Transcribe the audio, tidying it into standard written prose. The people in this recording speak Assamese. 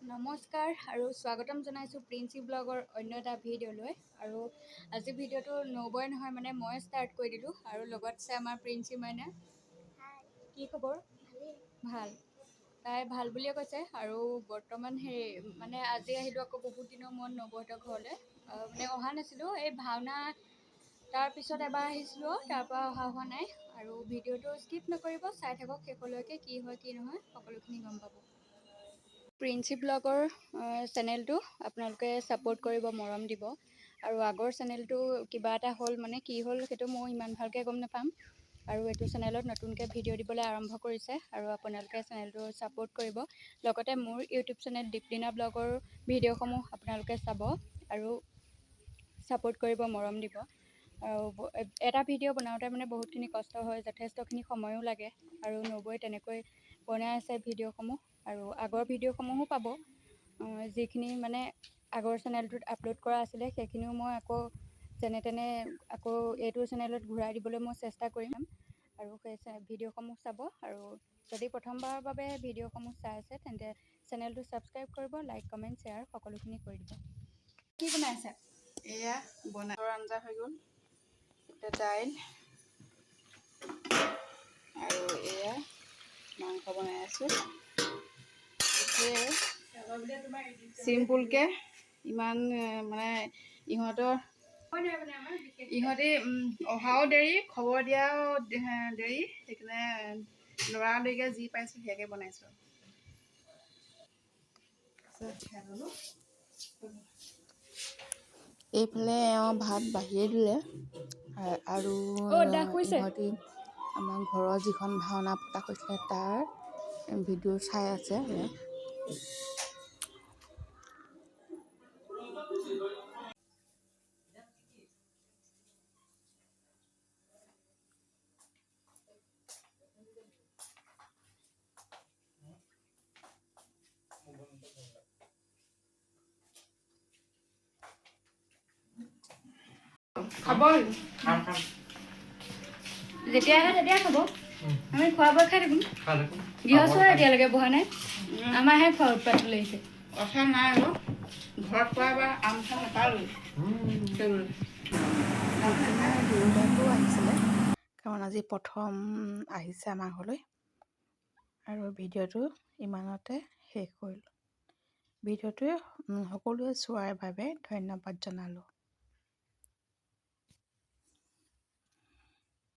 নমস্কাৰ আৰু স্বাগতম জনাইছোঁ প্ৰিন্সি ব্লগৰ অন্য এটা ভিডিঅ'লৈ। আৰু আজি ভিডিঅ'টো নবৌয়ে নহয়, মানে মই ষ্টাৰ্ট কৰি দিলোঁ। আৰু লগত আছে আমাৰ প্ৰিন্সি মাইনা। কি খবৰ? ভাল। তাই ভাল বুলিয়ে কৈছে। আৰু বৰ্তমান হেৰি মানে আজি আহিলোঁ আকৌ বহুত দিনৰ মূৰত নবৌহঁতৰ ঘৰলৈ। মানে অহা নাছিলোঁ, এই ভাওনা তাৰপিছত এবাৰ আহিছিলোঁ, তাৰপৰা অহা হোৱা নাই। আৰু ভিডিঅ'টো স্কিপ নকৰিব, চাই থাকক শেষলৈকে, কি হয় কি নহয় সকলোখিনি গম পাব। প্ৰিন্সি ব্লগৰ চেনেলটো আপোনালোকে ছাপোৰ্ট কৰিব, মৰম দিব। আৰু আগৰ চেনেলটো কিবা এটা হ'ল, মানে কি হ'ল সেইটো মই ইমান ভালকৈ গম নাপাম। আৰু এইটো চেনেলত নতুনকৈ ভিডিঅ' দিবলৈ আৰম্ভ কৰিছে আৰু আপোনালোকে চেনেলটো ছাপোৰ্ট কৰিব। লগতে মোৰ ইউটিউব চেনেল দীপলিনা ব্লগৰ ভিডিঅ'সমূহ আপোনালোকে চাব আৰু ছাপোৰ্ট কৰিব, মৰম দিব। আৰু এটা ভিডিঅ' বনাওঁতে মানে বহুতখিনি কষ্ট হয়, যথেষ্টখিনি সময়ো লাগে। আৰু নবৌয়ে তেনেকৈ বনাই আছে ভিডিঅ'সমূহ। আৰু আগৰ ভিডিঅ'সমূহো পাব, যিখিনি মানে আগৰ চেনেলটোত আপলোড কৰা আছিলে, সেইখিনিও মই আকৌ যেনে তেনে আকৌ এইটো চেনেলত ঘূৰাই দিবলৈ মই চেষ্টা কৰিম। আৰু সেই ভিডিঅ'সমূহ চাব। আৰু যদি প্ৰথমবাৰৰ বাবে ভিডিঅ'সমূহ চাই আছে, তেন্তে চেনেলটো ছাবস্ক্ৰাইব কৰিব, লাইক, কমেণ্ট, শ্বেয়াৰ সকলোখিনি কৰি দিব। কি বনাই আছে? এয়া বনাই আঞ্জা হৈ গ'ল। এতিয়া দাইল আৰু এয়া মাংস বনাই আছোঁ। সেয়াই, চিম্পুলকৈ ইমান মানে ইহঁতি অহাও দেৰি, খবৰ দিয়াও দেৰি, সেইকাৰণে লৰালৰিকৈ যি পাইছোঁ সেয়াকে বনাইছোঁ। খাই ল'লোঁ। এইফালে এওঁ ভাত বাঢ়িয়ে দিলে আৰু অ' দা শুইছে। ইহঁতি আমাৰ ঘৰৰ যিখন ভাওনা পতা হৈছিলে তাৰ ভিডিঅ' চাই আছে। খাব। যেতিয়া আহে তেতিয়া খাব, আমি খোৱা বোৱা খাই থাকিম। গৃহস্থ এতিয়ালৈকে বহা নাই, আমাৰহে খোৱা উৎপাতটো লাগিছে। কথা নাই আৰু ঘৰত পোৱা এবাৰ আম চাম নাপালোঁ। আমাৰ দেউতাকো আহিছিলে, কাৰণ আজি প্ৰথম আহিছে আমাৰ ঘৰলৈ। আৰু ভিডিঅ'টো ইমানতে শেষ কৰিলোঁ। ভিডিঅ'টোৱে সকলোৱে চোৱাৰ বাবে ধন্যবাদ জনালোঁ।